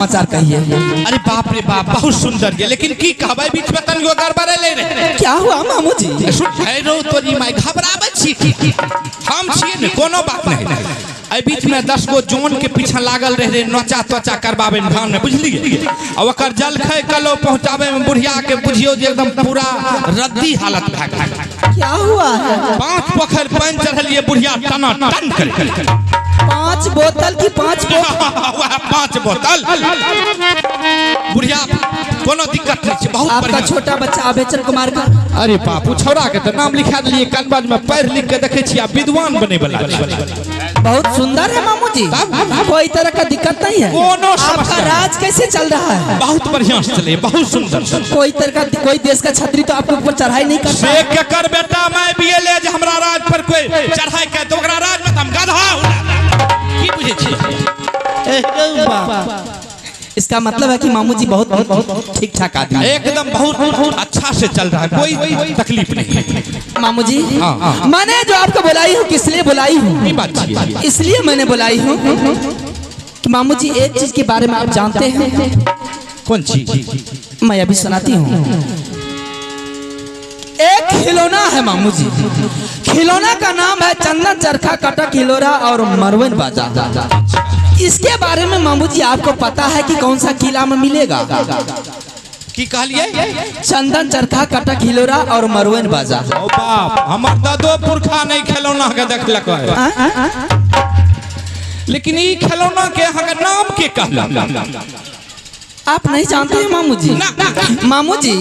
समाचार कहिए। अरे बाप रे बाप, बहुत सुंदर ये, लेकिन की कहबै, बीच में तनिको गड़बड़ेलै रे। क्या हुआ मामू जी? सुन रो तोरी माय, घबराबै छी की? हम छियै ने, कोनो बात नहीं। एहि बीच में 10 गो जोन के पीछा लागल रहे रे, नोचा तोचा करबाबे में धान में, बुझलिए? आ ओकर जलखै कलो पहुंचाबे में बुढ़िया के बुझियो जे एकदम पूरा रद्दी हालत भए गेल। क्या हुआ है? 5 पोखरि पानि चढ़लिए, बुढ़िया टना टन करे। 5 बोतल की 5 बोतल? वएह 5 बोतल। बुढ़िया कोनो दिक्कत नहीं छै, बहुत आपका बढ़िया। छोटा बच्चा अभेचन कुमार का? अरे बापू, छौड़ा के तऽ नाम लिखा देलिए कनबज में, पढ़ लिख के देखे छी आ विद्वान बने वाला छै। बहुत सुंदर है मामू जी, कोई तरह का दिक्कत नहीं है। कोनो आपका समस्या नहीं। राज कैसे चल रहा है? बहुत बढ़िया से चले, बहुत सुंदर। कोई तरह का कोई देश का छत्री तो आपके ऊपर चढ़ाई नहीं करता? से केकर बेटा मैं भी ले जे हमरा राज पर कोई चढ़ाई के, तो ओकरा राज में त हम गधा हो। की बुझे छी? इसका मतलब है कि मामू जी बहुत बहुत ठीक ठाक आदमी हैं। एकदम बहुत अच्छा से चल रहा है, कोई तकलीफ नहीं है। मामू जी, हाँ, हाँ। मैंने जो आपको बुलाई हूँ, किस लिए बुलाई हूँ? ये बात छियै। इसलिए मैंने बुलाई हूँ कि मामू जी, एक चीज के बारे में आप जानते हैं। कौन चीज? मैं अभी सुनाती हूँ। एक खिलौना है मामू जी, खिलौना का नाम है चंदन चरखा कटक हिलोरा और मरवन बाजा। इसके बारे में मामू जी आपको पता है कि कौन सा किला में मिलेगा? की कहलिए? चंदन चरखा कटक हिलोरा और मरवन बाजा। ओ बाप, हमर दादो पुरखा नहीं खिलौना के देखलक है। आ? लेकिन ई खिलौना के अहाँ के नाम के कहलक? आप नहीं जानते हैं मामू जी? ना, ना। मामू जी,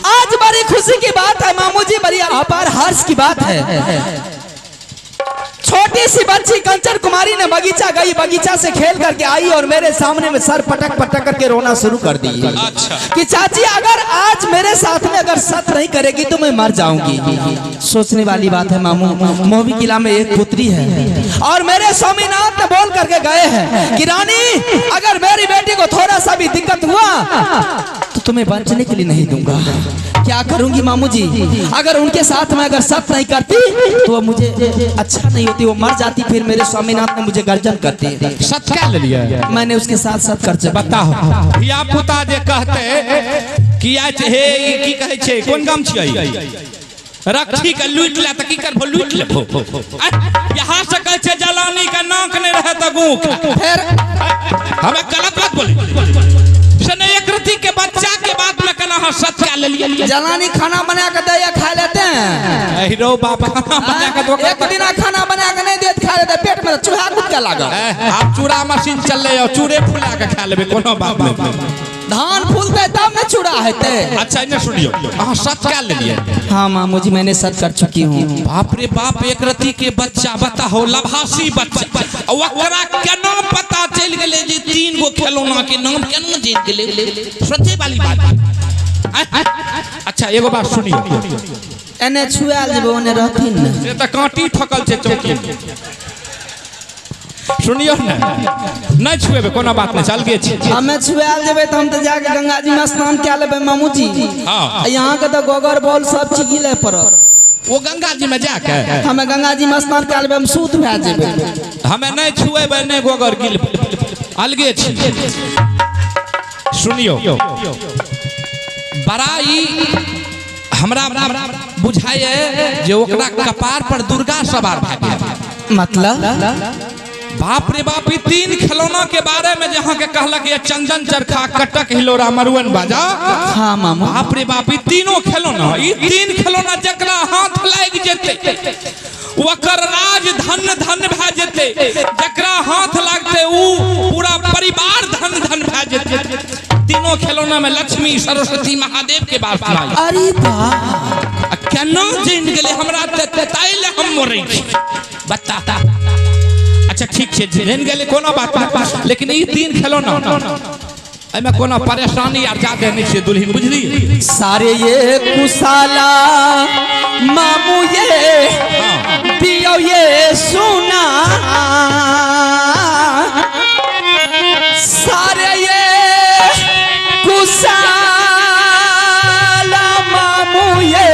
आज बड़ी खुशी की बात है मामू जी, बड़ी अपार हर्ष की बात है। छोटी सी बच्ची कंचन कुमारी ने बगीचा गई, बगीचा से खेल करके आई और मेरे सामने में सर पटक पटक करके रोना शुरू कर दी। अच्छा। कि चाची, अगर आज मेरे साथ में अगर सत नहीं करेगी तो मैं मर जाऊंगी। सोचने वाली बात है मामू, मोहबी किला में एक पुत्री है और मेरे स्वामीनाथ ने बोल करके गए हैं कि रानी, अगर मेरी बेटी को थोड़ा सा भी दिक्कत हुआ तो तुम्हें बचने के लिए नहीं दूंगा। क्या करूंगी मामू जी, अगर उनके साथ में अगर सत नहीं करती तो वो मुझे अच्छा नहीं होती, वो मर जाती, फिर मेरे स्वामीनाथ ने मुझे गर्जन करती। सत क्या ले लिया? मैंने उसके साथ सत कर चुका। बताओ, धिया पुता जे कहते कि आज हे ई की कहै छै, कोन गाम छियै, रक्षी के लूट ले त की करबो, लूट लेबो। यहाँ से कहै छै जलानी के नाक नहीं रहे त गूंख। फिर हमें गलत बात बोली से नहीं, एक रति के बच्चा के बात में केना अहाँ सत क्या ले लिया? जलानी खाना बना के दे या खा लेते हैं। हीरो बाप, खाना बना के दो। एक दिन खाना बना के नहीं देत, खा लेते, पेट में चूहा कूद के लागल। आप चूड़ा मशीन चल रहे हो, चूड़े फुला के खा लेबे, कोनो बात नहीं। धान फूलते तब न चूड़ा हेते। अच्छा, इन्हें सुनियो, अहाँ सत क्या ले लिए? हाँ मामू जी, मैंने सत कर चुकी हूँ। बाप रे बाप, एक रति के बच्चा, बताहो, लभासी बच्चा, ओकरा केना पता चलि गेलै जे 3 गो खिलौना के नाम केना जानि गेलै? सोचे वाली बात। अच्छा, एगो बात सुनियो। एने छुआल जेबै, ओने रहथिन ने। से तऽ कांटी ठकल छै चौकी में। सुनियो ने, नहीं छुएबे, कोनो बात नहीं, चल गे छी। हमें छुआल जेबै तऽ हम तऽ जाके गंगा जी में स्नान कए लेबै मामू जी। हाँ। यहाँ के तऽ गोबर बॉल सब चीज गिले पड़त। वो गंगा जी में जाके हमें गंगा जी में स्नान कए लेबै, हम शुद्ध भए जेबै। हमें नहीं छुएबे, नहीं गोबर गिल, अलगे छी। सुनियो, बड़ा ई हमरा बुझाइए जे ओकरा कपार पर दुर्गा सवार भए गेल। मतलब? बाप रे बाप, ई 3 खिलौना के बारे में जहाँ के कहलक ये चंदन चरखा कटक हिलोरा मरुअन बाजा। हाँ मामू। बाप रे बाप, ई तीनों खिलौना, ई 3 खिलौना जकरा हाथ लागि जेते ओकर राज धन धन भए जेते, जकरा हाथ लागते ऊ पूरा परिवार धन धन भए जेते। तीनों खिलौना में लक्ष्मी सरस्वती महादेव के बात सुनाई। अरे बाप, आ केना जानि गेलै हमरा ताहि लए हम मरै छी, बता। अच्छा ठीक छै, जानि गेलै, कोनो बात नहि, लेकिन ई 3 खिलौना एहिमे कोनो परेशानी आर जादे नहि छै दुल्हिन, बुझली? सारे ये कुशाला मामू ये हाँ। दियो ये सुना, सारे ये कुशाला मामू ये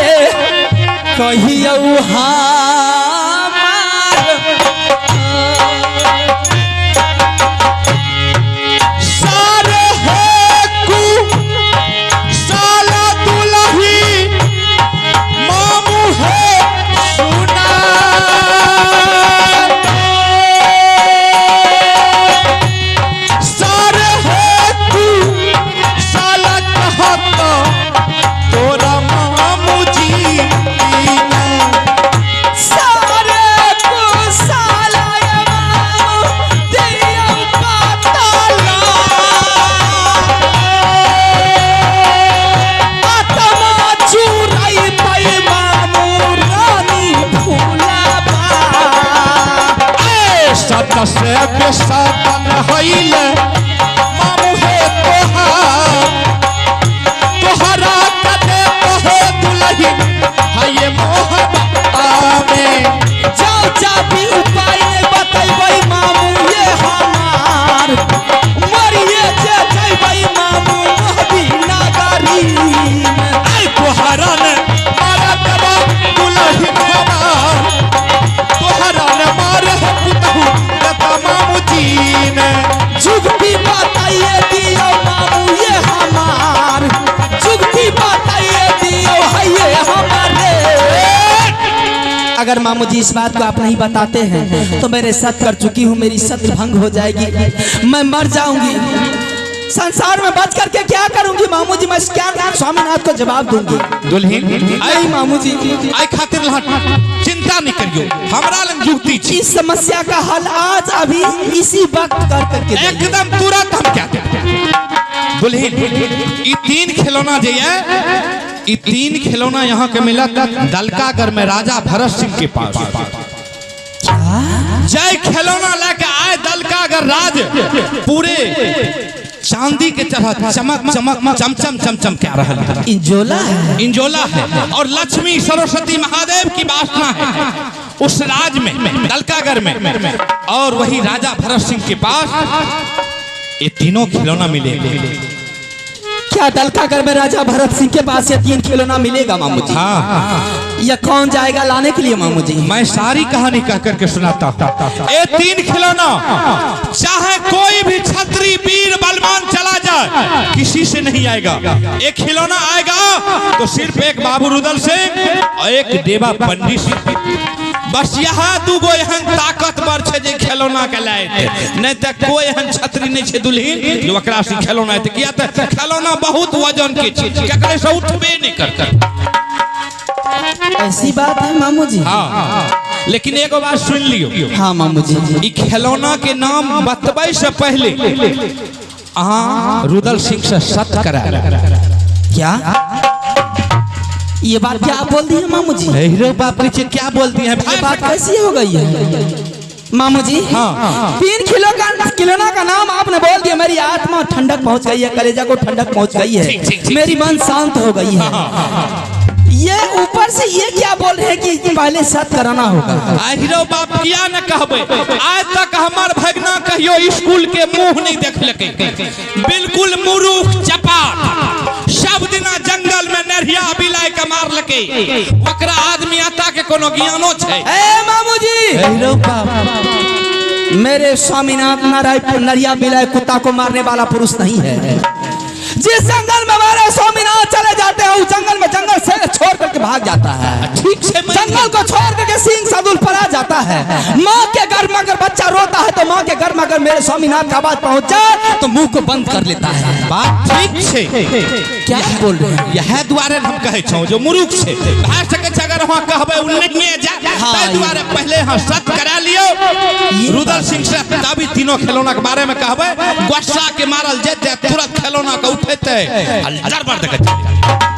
कहियो हमार, सारे बेसतन हइले मामू हे तोहार, तोहरा कदे कहे दुलही हाय मोहब्बत में। जाओ चाबी उपाय नहीं बतैबै मामू ये हमार, मरिए जे जैबै मामू मोहबी नागरी में। ऐ तोहरा ने मारा देबो दुलही हमार, तोहरा ने मारे है पुतहु देता मामू जी ने। जुगती बताइए दियो मामू ये हमार, जुगती बताइए दियो है ये हमारे। अगर मामू जी इस बात को आप नहीं बताते हैं तो मेरे सत कर चुकी हूँ, मेरी सत भंग हो जाएगी, मैं मर जाऊंगी। संसार में बच करके क्या करूंगी मामू जी, मैं क्या स्वामीनाथ को जवाब दूंगी। दुल्हीन नहीं मामू जी, आई खातिर लहट चिंता नहीं करियो, हमरा लग जुगती छी। इस समस्या का हल आज अभी इसी वक्त कर करके देंगे। एकदम तुरंत हम क्या देब। दुल्हीन ई तीन खिलौना जे ये, ई तीन खिलौना यहाँ के मिलत दलकागर में राजा भरत सिंह के पास। जय खिलौना लेके आए दलकागर राज पूरे चांदी के तरह चमक चमक चमचम चमचम क्या रहा है। इंजोला है, इंजोला है और लक्ष्मी सरस्वती महादेव की वासना है उस राज में दलकागर में। और वही राजा भरत सिंह के पास ये तीनों खिलौना मिले। क्या दलकागर में राजा भरत सिंह के पास ये तीन खिलौना मिलेगा मामू जी? हाँ। ये कौन जाएगा लाने के लिए मामू जी? मैं सारी कहानी कह करके सुनाता हूँ। ये तीन खिलौना चाहे कोई भी छत्री वीर बलवान चला जाए किसी से नहीं आएगा। एक खिलौना आएगा तो सिर्फ एक बाबू रुदल सिंह और एक देवा पंडित सिंह, बस यहाँ दूगो एहन ताकतवर छे जे खिलौना के लाए, नहीं तो कोई एहन छत्री नहीं छे दुल्हीन जो ओकरा से खिलौना आते। किया तो खिलौना बहुत वजन के छे, केकरे से उठबे नहीं करता। ऐसी बात है मामू जी? हाँ, लेकिन एगो बात सुन लियो। हाँ मामू जी। ई खिलौना के नाम बतबै से पहले अहाँ रुदल सिंह से सत करा। क्या ये बात क्या आप बोल दिए मामू जी? हीरो बाप रे, क्या बोल दिए हैं? ये बात कैसी हो गई है मामू जी? हाँ। तीन खिलौना का नाम आपने बोल दिया, मेरी आत्मा ठंडक पहुंच गई है, कलेजा को ठंडक पहुंच गई है, मेरी मन शांत हो गई है। ये ऊपर से ये क्या बोल रहे हैं कि पहले सत कराना होगा। हीरो बाप किया न कहबे, आज तक हमार भगना कहियो स्कूल के मुंह नहीं देखलकै, बिल्कुल मुरुख चपाट, सब दिना जंगल में नरिया बिलाई के मारलकै, ओकरा आदमी आता के कोनो ज्ञानो छै। ए मामू जी, हीरो बाप, मेरे स्वामीनाथ नारायण नरिया बिलाई कुत्ता को मारने वाला पुरुष नहीं है। जिस जंगल में हमारे स्वामीनाथ चले जाते हैं उस जंगल में जंगल से छोड़ करके भाग जाता है। ठीक से जंगल को छोड़ करके सिंह सादुल पर आ जाता है। माँ के गर्भ में अगर बच्चा रोता है तो माँ के गर्भ में अगर मेरे स्वामीनाथ का आवाज पहुँच जाए तो मुंह को बंद कर लेता है। बात ठीक छे। क्या बोल रहे हैं? यह दुआरे हम कहै छौ जो मुरुख छे, भए सकै छै अगर अहाँ कहबै उ नहिए जाय, ताहि दुआरे पहले अहाँ सत करा लियौ रुदल सिंह से, तभी तीनों खिलौना के बारे में कहबै। गुस्सा के मारल जेतै तुरंत खिलौना के उठेतै आ जड़बड़ दऽ के चलि जेतै।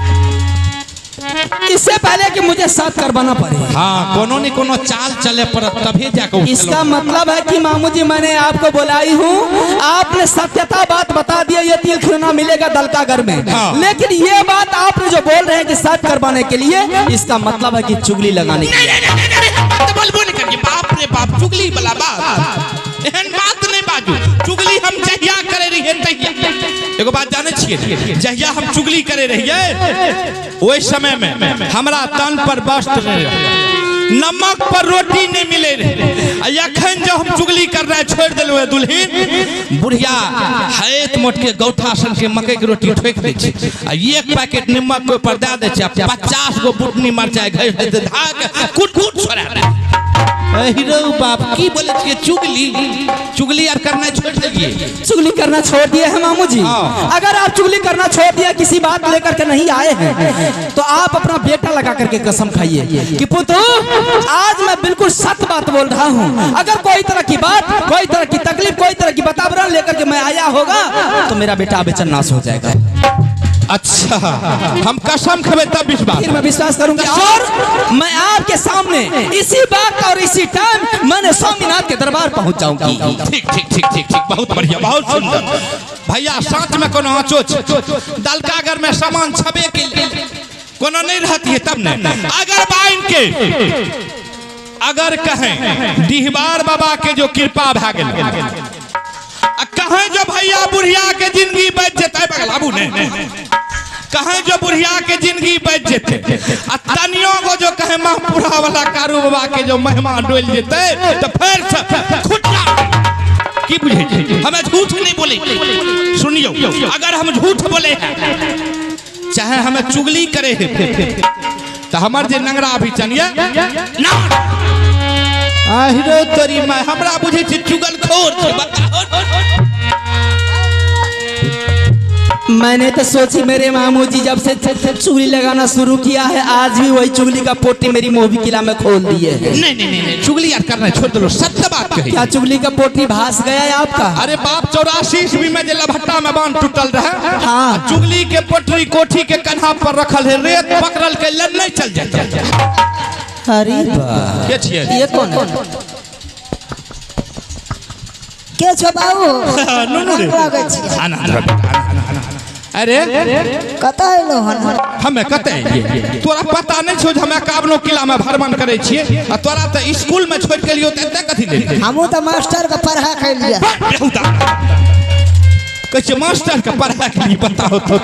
इससे पहले कि मुझे साथ करवाना पड़े। हाँ, कोनो नहीं कोनो चाल चले पड़त तभी जाके। इसका मतलब है कि मामू जी मैंने आपको बुलाई हूँ, आपने सत्यता बात बता दिया, ये तीन खिलौना मिलेगा दलकागर में। हाँ। लेकिन ये बात आपने जो बोल रहे हैं कि साथ करवाने के लिए, इसका मतलब है कि चुगली लगाने के लिए। नहीं, बाप रे बाप, चुगली वाला बात, एहन बात नहीं बाजू। चुगली हम जहिया करे रहिए तहिया, एगो बात जाने छियै, जहिया हम चुगली करे रहिए ओहि समय में हमरा तन पर वस्त्र नहीं रहे, नमक पर रोटी नहीं मिले रहे। आ अखन जब हम चुगली करनाइ छोड़ि देलहुँ हे दुल्हीन, बुढ़िया हैत मोट के गौठा सन के मकई के रोटी ठोकि दै छै आ एक पैकेट नमक के ऊपर दए दै छै आ 50 गो बुटनी मरचाइ घसि दै छै, धा के कुट कुट छोड़ा दै। हीरो बाप की बोले छियै चुगली, चुगली यार करना छोड़ दिए। चुगली करना छोड़ दिए हैं मामू जी। हाँ। अगर आप चुगली करना छोड़ दिया, किसी बात लेकर के नहीं आए हैं, तो आप अपना बेटा लगा करके कसम खाइए कि पुत्र आज मैं बिल्कुल सत्य बात बोल रहा हूँ, अगर कोई तरह की बात, कोई तरह की तकलीफ, कोई तरह की वातावरण लेकर के मैं आया होगा तो मेरा बेटा अबेचन नाश हो जाएगा। अच्छा हम कसम खेबै तब विश्वास, फिर मैं विश्वास करूंगी। और मैं आपके सामने इसी वक्त और इसी टाइम मैंने स्वामीनाथ के दरबार पहुंच जाऊंगी। ठीक ठीक ठीक ठीक ठीक, बहुत बढ़िया, बहुत सुंदर भैया। साँच में कोनो आँचो दलकागर में सामान छबे के कोनो नहीं रहती है तब ने। अगर बाइन के अगर कहें डिहबार बाबा के जो कृपा भा गेल, कहें जो भैया बुढ़िया के जिंदगी बच जेतै, बगल आबू ने, कहें जो बुढ़िया के जिंदगी बच जेतै, आ तनियो को जो कहें महपुरा वाला कारू बाबा के जो महिमा डोल जेतै तो फिर खुटा की बुझे। हमें झूठ नहीं बोले, सुनियो, अगर हम झूठ बोले हैं चाहे हमें चुगली करे है तो हमार जे नंगरा अभी चनिया ना आहिरो तोरी मैं हमरा बुझे छी चुगलखोर छै। बताओ मैंने तो सोची मेरे मामू जी जब से चुगली लगाना शुरू किया है आज भी वही चुगली का पोटी मेरी मोहबी किला में खोल दिए है। नहीं नहीं नहीं, चुगली यार करना छोड़ दो, सत्य बात कही। क्या चुगली का पोटी भास गया है आपका? अरे बाप 84 ईस्वी में जे लभट्टा में बांध टूटल रहे, हाँ, चुगली के पोटरी कोठी के कन्हा पर रखल है, रेत पकड़ल के लड़ नहीं चल जाता। अरे के छियै ये कौन है? के छो बाबू? नुनू रे। आना अरे कतऽ एलौ हन? हमे कतऽ एलियै तोरा पता नहीं छौ जे हमे काबनो किला में भ्रमण करै छियै, आ तोरा तऽ स्कूल में छोड़ि के एलियौ तऽ एते कथी लेल? हमहूँ तऽ मास्टर के पढ़ा के एलियै। कहै छियै मास्टर के पढ़ा के लिए, बताओ तो।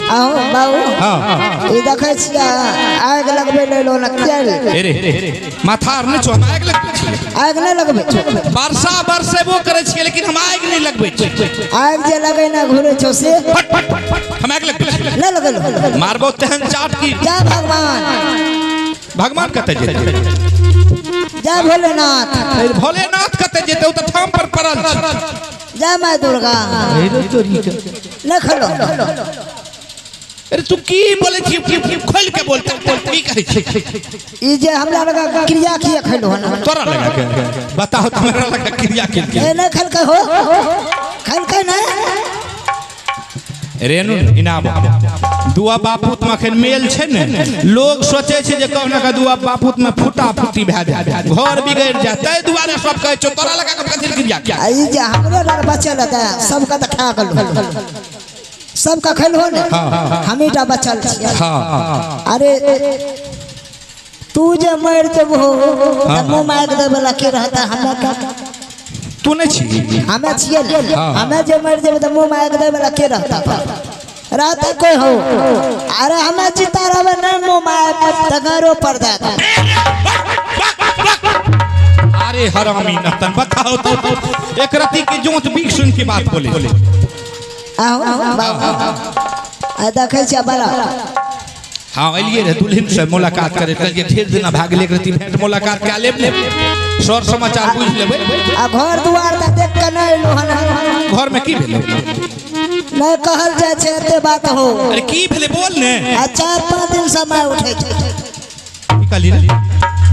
आहो बाबू, हाँ ई देखै छियै आगि लगबै लए एलौ हन, किया रे माथा आर नहि छौ, हम आगि लगबै छियै? आगि नहि लगबै छौ? वर्षा बरसेबो करै छियै लेकिन हम आगि नहि लगबै छियै। आगि जे लगैने घुरै छौ से हम आगि लगबै छियै? नहि लगेलौ। मारबो तेहन चाट की। जय भगवान। भगवान कतऽ जेतै? जय भोलेनाथ। भोलेनाथ कतऽ जेतै? ओ तऽ ठाम पर पड़ल छै। जय माय दुर्गा। नहि खेलौ। अरे तू की बोले छी? खोल के बोलता की कहै छी? ई जे हमरा लगा क्रिया किया खेलौ हन? तोरा लगा के बताओ, हमरा लगा क्रिया के? ए नहि खेलकै हो, खेलकै नहि। रेणु इनाम दुआ बापूत में अखन मेल छै ने, लोग सोचे छै जे कहना के दुआ बापूत में फूटा फूटी भए जाय, घर बिगड़ जाय, ताहि दुआरे सब कहै छौ तोरा लगा के कथी क्रिया किया? ई जे हमरो लग बचल त सबके त खा गेलौ, सबका खेलहो ने, हमीटा बचल छियै। अरे तू जे मरि जेबहो तऽ मुँह मारि दै वाला के रहता? हमरा तू नहीं छी? हमे छियै ने, हमे जे मरि जेबै तऽ मुँह मारि दै वाला के रहता? रहता कोई हो? अरे हमे जीता रहबै नहीं मुँह मारि तऽ घरो पर दे। अरे हरामी नतन, बताओ तो एक रति के जोत बीक सुन के बात बोले। आहो बाबू, आ देखै छियै बड़ा। हाँ एलियै रहे दुल्हन से मुलाकात करे, कहलियै ढेर दिना भाग ले रति भेंट मुलाकात कए लेब, सर समाचार बुझि लेबै। आ घर दुआर तऽ देख के नहि एलौ हन। घर में की भेलै? नहि कहल जाइ छै एते बात हो। अरे की भेलै बोल ने। आ 4-5 दिन समय उठै छै। की कहली रे?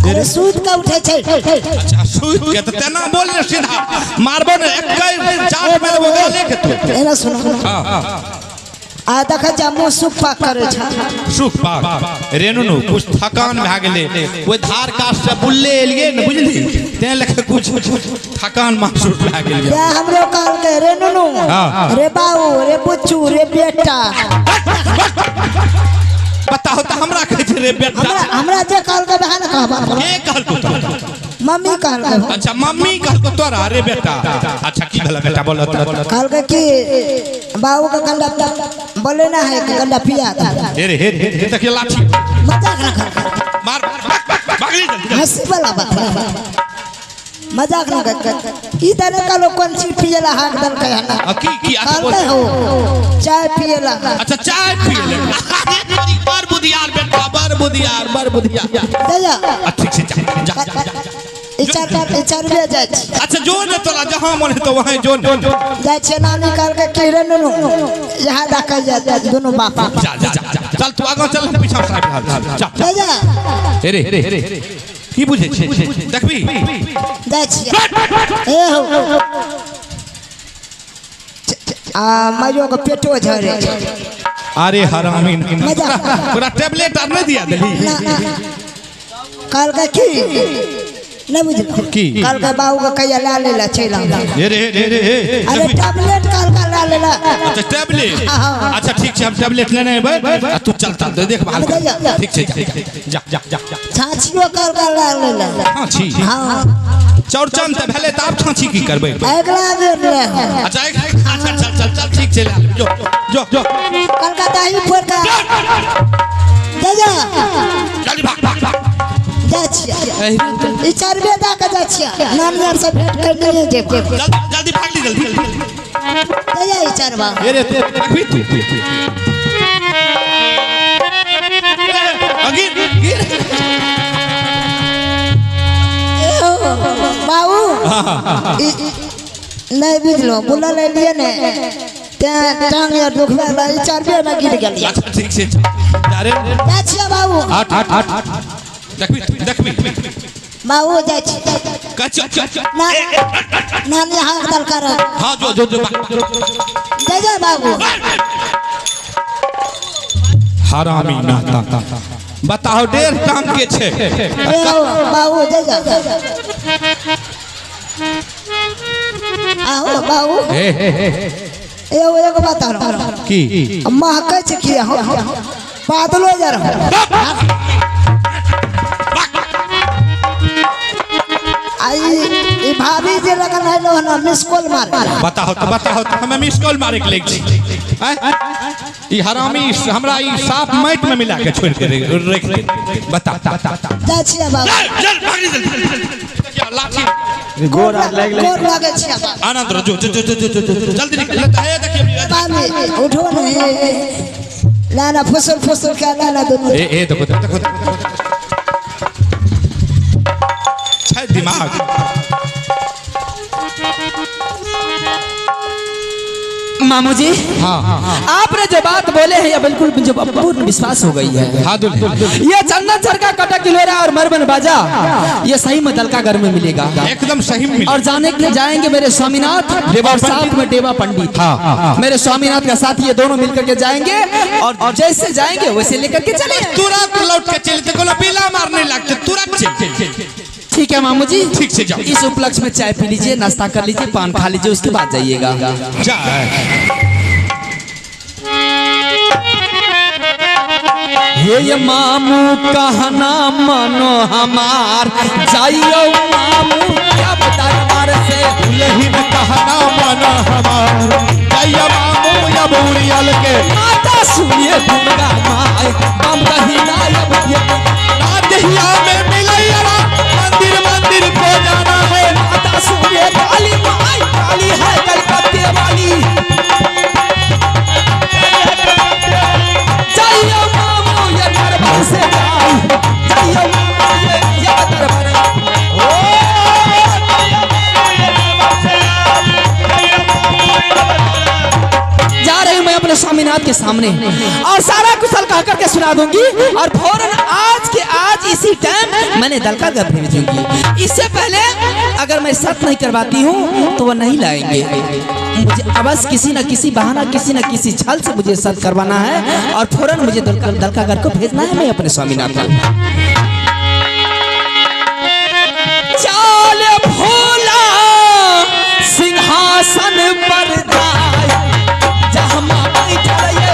अरे सुति के उठै छै। अच्छा सुति के तऽ तेना बोल ने, सीधा मारबो ने एक चाट में देबो गाले के तू। एना सुन। हां आ देखै छै मुँह सुख पाक करै छै। सुख पाक रेणु नु कुछ थकान भए गेलै, ओहि धार कात से बुलले एलियै ने बुझली, तें लए कुछ थकान महसूस भए गेलै। तें हमरो कहलकै रे नुनू, रे बाबू, रे बुच्चू, रे बेटा। बताओ तऽ हमरा कहै छै रे बेटा। हमरा जे कहलकै वएह ने कहबा। के कहलकौ तोरा? मम्मी कहलकै। अच्छा मम्मी कहलकौ तोरा रे बेटा। अच्छा की भेलै बेटा बोल। कहलकै कि बाबू के कंडा बोले ना है कि कंडा पिया था। हे रे हे रे देखिए लाठी मजाक ना कर, मार भागली जल्दी, हंसी वाला बात मजाक ना कर। ई तने कहलो कौन चीज पियला हाक दलकै हन? की की कहलकै हो चाय पियला। अच्छा चाय पियला। बड़ बुधियार बेटा, बड़ बुधियार, बड़ बुधियार। जा ठीक से जा जा जा। इचार जाइ छी। अच्छा जो ने तोरा जहाँ मन हेतौ वहाँ जो ने जाइ छियै। नानी कहलकै की रे नुनू यहाँ देखै जा दुनू बाप। जा जा जा चल तू आगाँ चल, हम पीछा से आबि रहल छी। जा जा जा। रे रे की बुझै छी? देखबी जाइ छियै। ए हो आ माइयो के पेटो झरे छै। अरे हरामी मजाक। तोरा टैबलेट आर नहीं दिया देली काल का की नहीं बुझल की? काल का बाबू का कहिया ला लेला चल आउ। रे रे रे रे रे अरे टैबलेट काल का ला लेला। अच्छा टैबलेट हाँ। अच्छा ठीक छै हम टैबलेट लेने एबै आ तू चल चल देखभाल कर। जा। ठीक छै जा जा जा जा जा छाछियो काल का ला लेला। छाछी हाँ चौरचन त भेलै त आब छाछी की करबै अगला बेर ले। अच्छा अच्छा चल चल चल ठीक छै ले जो जो जो काल का दही फोड़ का जा जा जल्दी भाग भाग भाग जा छिया ई चार बे दा के जा छिया नानगर से भेंट करने नहीं जेब जल्दी जल्दी भाग ली जल्दी जा जा ई चार बा रे रे रखबी तू अगिर गिर बाबू नहीं बुझलो बोला ले लिए ने ते टांग यार दुखबे ला ई चार बे ना गिर गेल। अच्छा ठीक छै अरे जा छिया बाबू आठ आठ आठ देखबी देखबी बाबू जा छिया कच ना नानी हाथ दल कर। हां जो जो जो जा जा बाबू हरामी नाता बताओ डेढ़ टांग के छे बाबू जा जा आओ बाबू हे हे हे एगो एगो बात आरो की महकै छै की हो बादलो जा रहो आई ई भाभी जे लगन आइलो हन मिस कॉल मार बताओ तो हमें मिस कॉल मारे के लेग छी ई हरामी हमरा ई साफ माइट में मिला के छोड़ के रख दे बता जा छिया बाबू चल भाग जल्दी लाठी गोर लाग गोर लागे छिया बाबू आनंद रहो जो जो जो जो जल्दी निकल हे देखिए भाभी उठो नहीं ना ना फुसल फुसल के ना ना दोनों ए ए देखो देखो छै दिमाग मामू जी हाँ आपने जो बात बोले हैं ये बिल्कुल मुझे पूर्ण विश्वास हो गई है। हाँ ये चंदन सर का कटक किलोरा और मरबन बाजा ये सही में दलका घर में मिलेगा एकदम सही में और जाने के लिए जाएंगे मेरे स्वामीनाथ और साथ में देवा पंडित। हाँ मेरे स्वामीनाथ का साथ ये दोनों मिलकर के जाएंगे और जैसे जाएंगे वैसे लेकर के चले। तुरंत लौट के चलते कोनो बिला मारने लगते तुरंत चल। ठीक है मामू जी ठीक से जाओ। इस उपलक्ष्य में चाय पी लीजिए, नाश्ता कर लीजिए, पान खा लीजिए, उसके बाद जाइएगा। हे ये मामू कहना मानो हमार जाइयो मामू क्या दरबार से दुल्हन कहना मानो हमार जाइयो मामू या बुरियल के माता सुनिए दुर्गा माय बम दहिना अब ये नादिया में मिलैया मंदिर मंदिर को जाना है। माता सुनिए काली माय काली है कलकत्ते वाली जाइयो मामू ये दरबार से जाई जाइयो मामू ये दरबार ओ जा रही हूं मैं अपने स्वामीनाथ के सामने और सारा कुशल कह करके सुना दूंगी और फौरन आज के आज इसी टाइम मैंने दलका घर भेजूंगी। इससे पहले अगर मैं शर्त नहीं करवाती हूँ तो वो नहीं लाएंगे मुझे। अवश्य किसी न किसी बहाना किसी न किसी छल से मुझे शर्त करवाना है और फौरन मुझे दलका घर को भेजना है मैं अपने स्वामीनाथ का। चाल भोला सिंहासन पर जाए जहाँ बैठल ये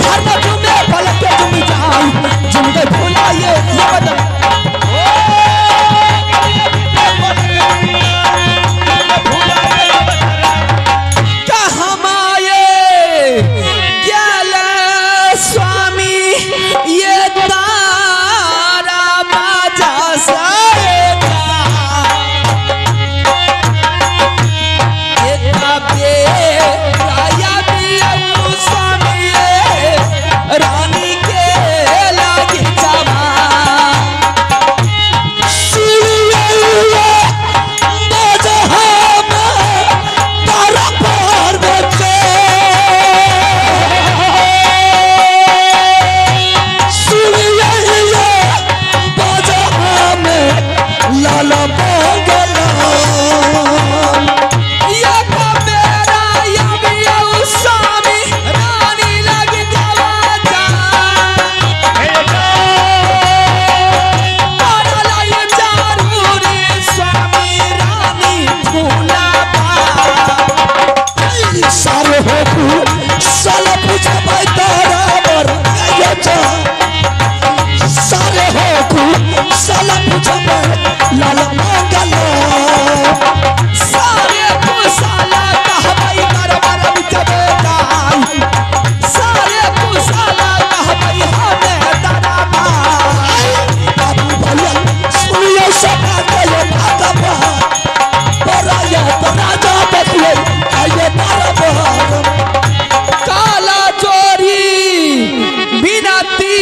धर्म जुमे पलक जुम जाई जुम गए भोला ये बदल कहाँ माये गेल स्वामी ये पूछब लाल मंगल। सारे कुशाला कहबै दरबार बिचबे जाई, सारे कुशाला कहबै हमें दरबार। बाबू भैया सुनियो सभा के भागवा पराया राजा देखिए आइए दरबार। काला चोरी बिनती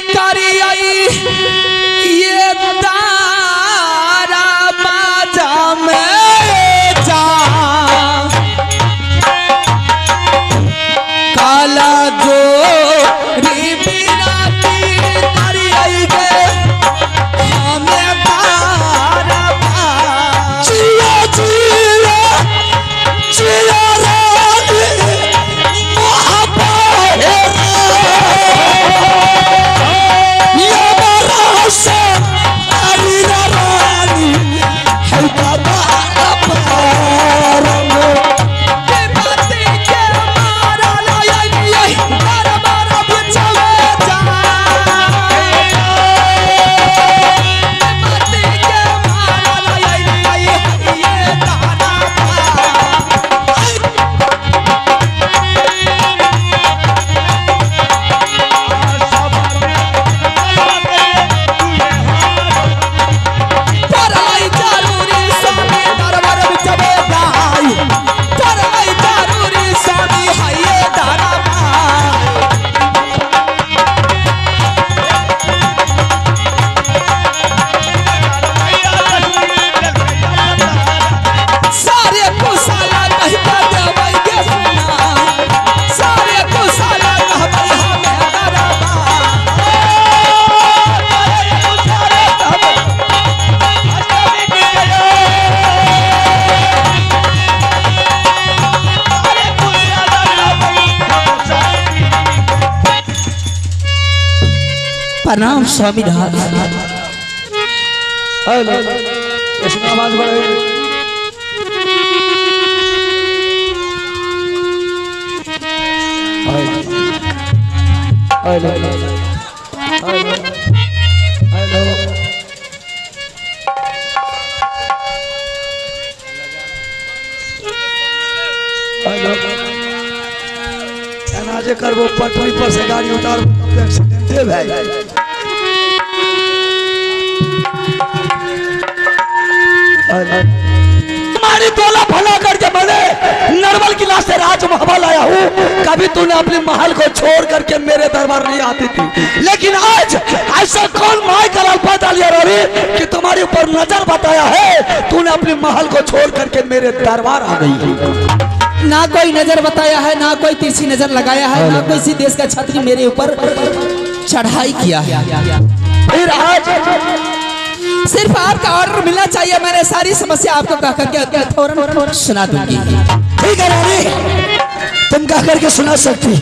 करी आई ये तारा बाजा में जा, काला जोरी बिनती करी आई गे हमें तारा बाजा। जिया जिया जिया रानी रानी है बाबा पारम। बाती के मारा लाई दरबार बिचवे जा, बाती के मारा लाई ये तारा। परलाई जरूरी स्वामी दरबार बिचवे जाई, परलाई जरूरी स्वामी हइये दरबार। सारे कुशाला कहता देबै के सुना, सारे कुशाला कहबै हमें दरबार। प्रणाम स्वामीनाथ। हेलो, इसमें आवाज बढ़ेगी। हेलो हेलो हेलो, हेलो, एना जे करबो पटरी पर से गाड़ी उतारबो तब एक्सीडेंटे भए जाए। तुम्हारी तोला भला करके मैंने नरवल किला से राजमहल आया हूँ। कभी तूने अपने महल को छोड़ करके मेरे दरबार नहीं आती थी, लेकिन आज ऐसा कौन माई का अल्पा डालिया रवि कि तुम्हारे ऊपर नजर बताया है, तूने अपने महल को छोड़ करके मेरे दरबार आ गई। ना कोई नजर बताया है, ना कोई तिरछी नजर लगाया है, ना कोई किसी देश का छात्री मेरे ऊपर चढ़ाई किया है। फिर आज सिर्फ आपका ऑर्डर मिलना चाहिए, मैंने सारी समस्या आपको कह करके फौरन सुना दूंगी। ठीक है रानी, तुम कह करके सुना सकती।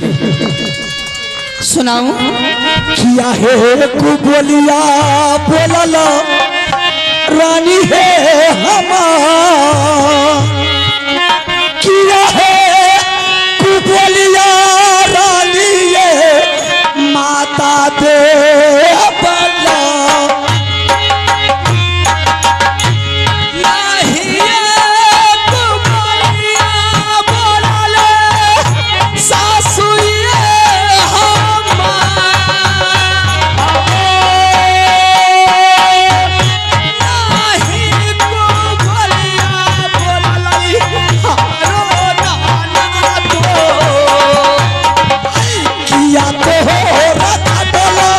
सुनाऊं? किया है कुबोलिया बोला रानी है हमार, किया है कुबोलिया रानी ये माता दे बला। किया तो हो रखा डोला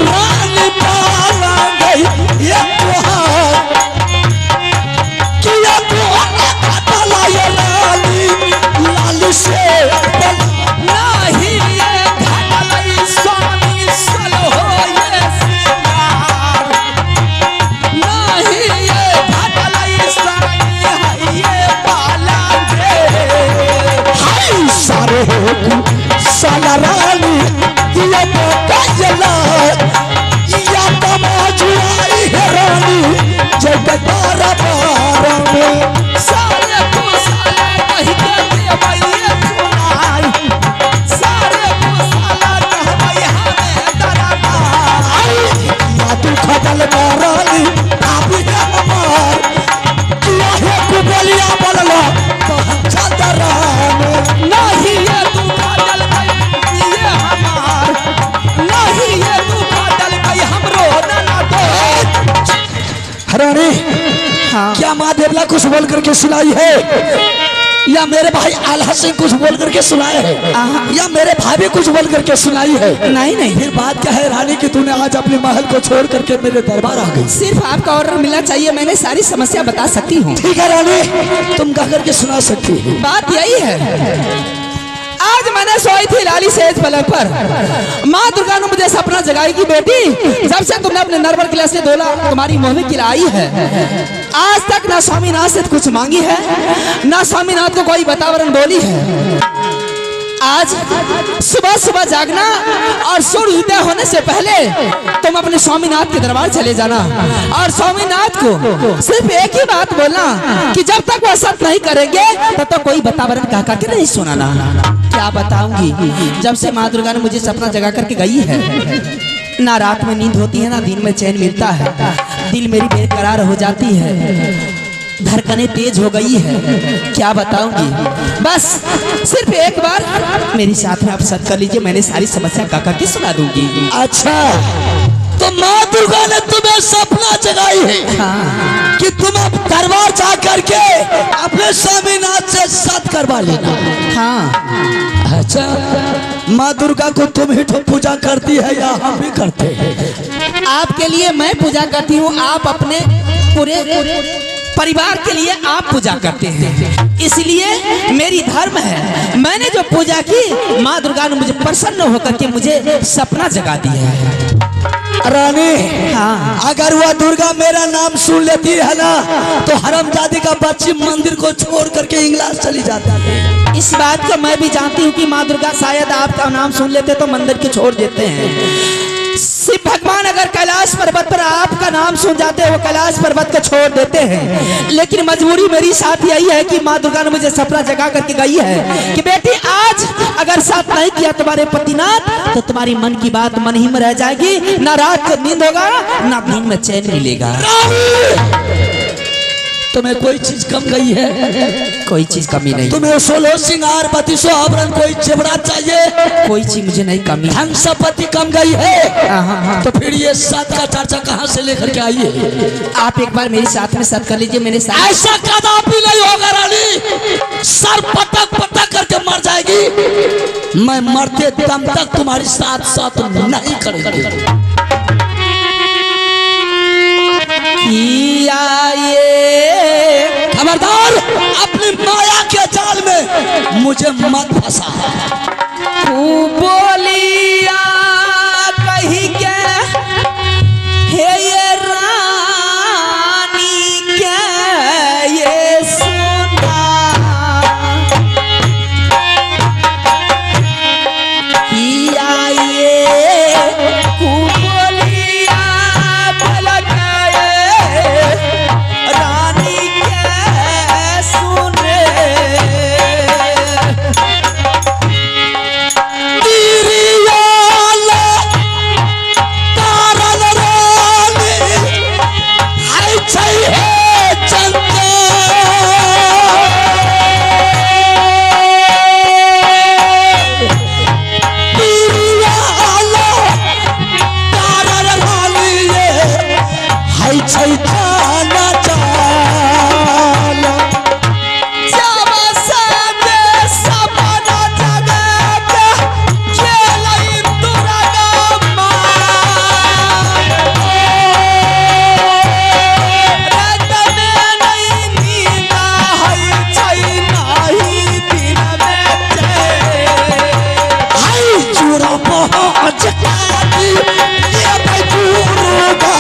रानी पाला गई ये तुहार, किया तो हो रखा डोला ये रानी लाल से हाय सारे हो साला रानी ये बताइला या तमाजुआई है रानी जग बारा बारा में। सारे कुशाला कहि के देबै सुनाई, सारे कुशाला कहबै हमें दरबार। या तू खदल मारली भाभी के हमार किया हे कुबलिया बोलला तो हम चंदरान नहीं ये दुखा डल गई ये हमार, नहीं ये दुखा डल गई हमरो नाना दो। हरानी हाँ। क्या माँ देवला कुछ बोल करके सुनाई है या मेरे भाई आल्हा सिंह कुछ बोल करके सुनाए है या मेरे भाभी कुछ बोल करके सुनाई है? नहीं नहीं। फिर बात क्या है रानी कि तूने आज अपने महल को छोड़ करके मेरे दरबार आ गई? सिर्फ आपका ऑर्डर मिलना चाहिए, मैंने सारी समस्या बता सकती हूँ। ठीक है रानी, तुम कह करके सुना सकती हो। बात यही है, आज मैंने सोई थी लाली सेज पलंग पर, माँ दुर्गा ने मुझे सपना जगाई कि बेटी जब से तुमने अपने नरवर किला से डोला तुम्हारी मोहनी किला आई है, आज तक ना स्वामीनाथ से कुछ मांगी है ना स्वामीनाथ को कोई वातावरण बोली है। आज सुबह सुबह जागना और सूर्योदय होने से पहले तुम अपने स्वामीनाथ के दरबार चले जाना और स्वामीनाथ को सिर्फ एक ही बात बोलना कि जब तक वह सत्य नहीं करेंगे तब तक कोई वातावरण कह करके नहीं सुनाना। क्या बताऊंगी, जब से माँ दुर्गा ने मुझे सपना जगा करके गई है, ना रात में नींद होती है ना दिन में चैन मिलता है, दिल मेरी बेकरार हो जाती है, धड़कनें तेज हो गई है। क्या बताऊंगी, बस सिर्फ एक बार मेरी साथ में आप सत कर लीजिए, मैंने सारी समस्या का करके सुना दूंगी। अच्छा, तो माँ दुर्गा ने तुम्हें सपना जगाई है हाँ। कि तुम अब दरबार जा करके अपने स्वामीनाथ से सत करवा लेना। हाँ। अच्छा, माँ दुर्गा को तुम ही तो पूजा करती है या हम भी करते हैं? आपके लिए मैं पूजा करती हूँ, आप अपने पूरे परिवार के लिए आप पूजा करते हैं, इसलिए मेरी धर्म है। मैंने जो पूजा की माँ दुर्गा ने मुझे प्रसन्न होकर के मुझे सपना जगा दिया है। रानी, हाँ। अगर वह दुर्गा मेरा नाम सुन लेती है ना तो हरामजादी का बच्ची मंदिर को छोड़ करके इंग्लैंड चली जाती है। इस बात को मैं भी जानती हूँ कि माँ दुर्गा शायद आपका नाम सुन लेते तो मंदिर को छोड़ देते हैं। शिव भगवान अगर कैलाश पर्वत पर आपका नाम सुन जाते हैं वो कैलाश पर्वत को छोड़ देते हैं, लेकिन मजबूरी मेरी साथ यही है कि माँ दुर्गा ने मुझे सपना जगा करके गई है कि बेटी आज अगर साथ नहीं किया तुम्हारे पतिनाथ तो तुम्हारी मन की बात मन ही में रह जाएगी, ना रात को नींद होगा ना दिन में चैन मिलेगा। तुम्हें कोई चीज कम गई है? कोई चीज कमी नहीं। तुम्हें सोलह सिंगार बत्तीसो आभरण कोई जेवरात चाहिए? कोई चीज मुझे नहीं कमी। धन संपत्ति कम गई है? तो फिर ये सात का चर्चा कहाँ से लेकर के आई है? आप एक बार मेरे साथ में साथ कर लीजिए, मेरे साथ। ऐसा कदापि नहीं होगा रानी, सर पटक पटक करके मर जाएगी। मैं मरते दम तक तुम्हारी साथ साथ नहीं करूंगी। किया ये खबरदार, अपनी माया के जाल में मुझे मत फंसा। बोलिया कही के हे ये रानी के ये सुना, किया ये बोलिया पलक रानी के सुने। पहुँच ये भाई दुर्गा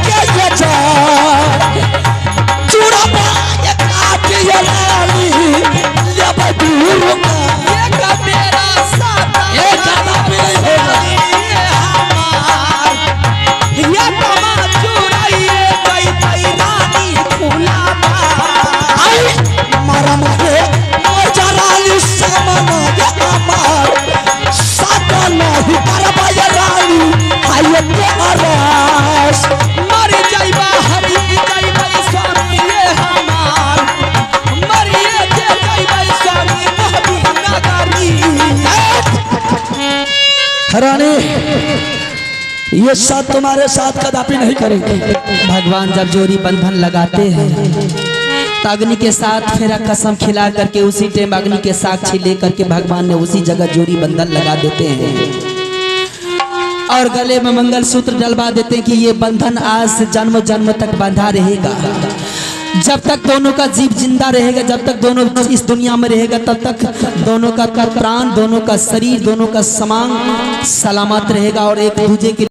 के ये जान। रानी, ये साथ तुम्हारे साथ कदापि नहीं करेंगे। भगवान जब जोड़ी बंधन लगाते हैं तो अग्नि के साथ फेरा कसम खिला करके उसी टाइम अग्नि के साक्षी लेकर के भगवान ने उसी जगह जोड़ी बंधन लगा देते हैं और गले में मंगलसूत्र डलवा देते हैं कि ये बंधन आज से जन्म जन्म तक बंधा रहेगा। जब तक दोनों का जीव जिंदा रहेगा, जब तक दोनों इस दुनिया में रहेगा, तब तक दोनों का प्राण, दोनों का शरीर, दोनों का समांग सलामत रहेगा और एक दूसरे के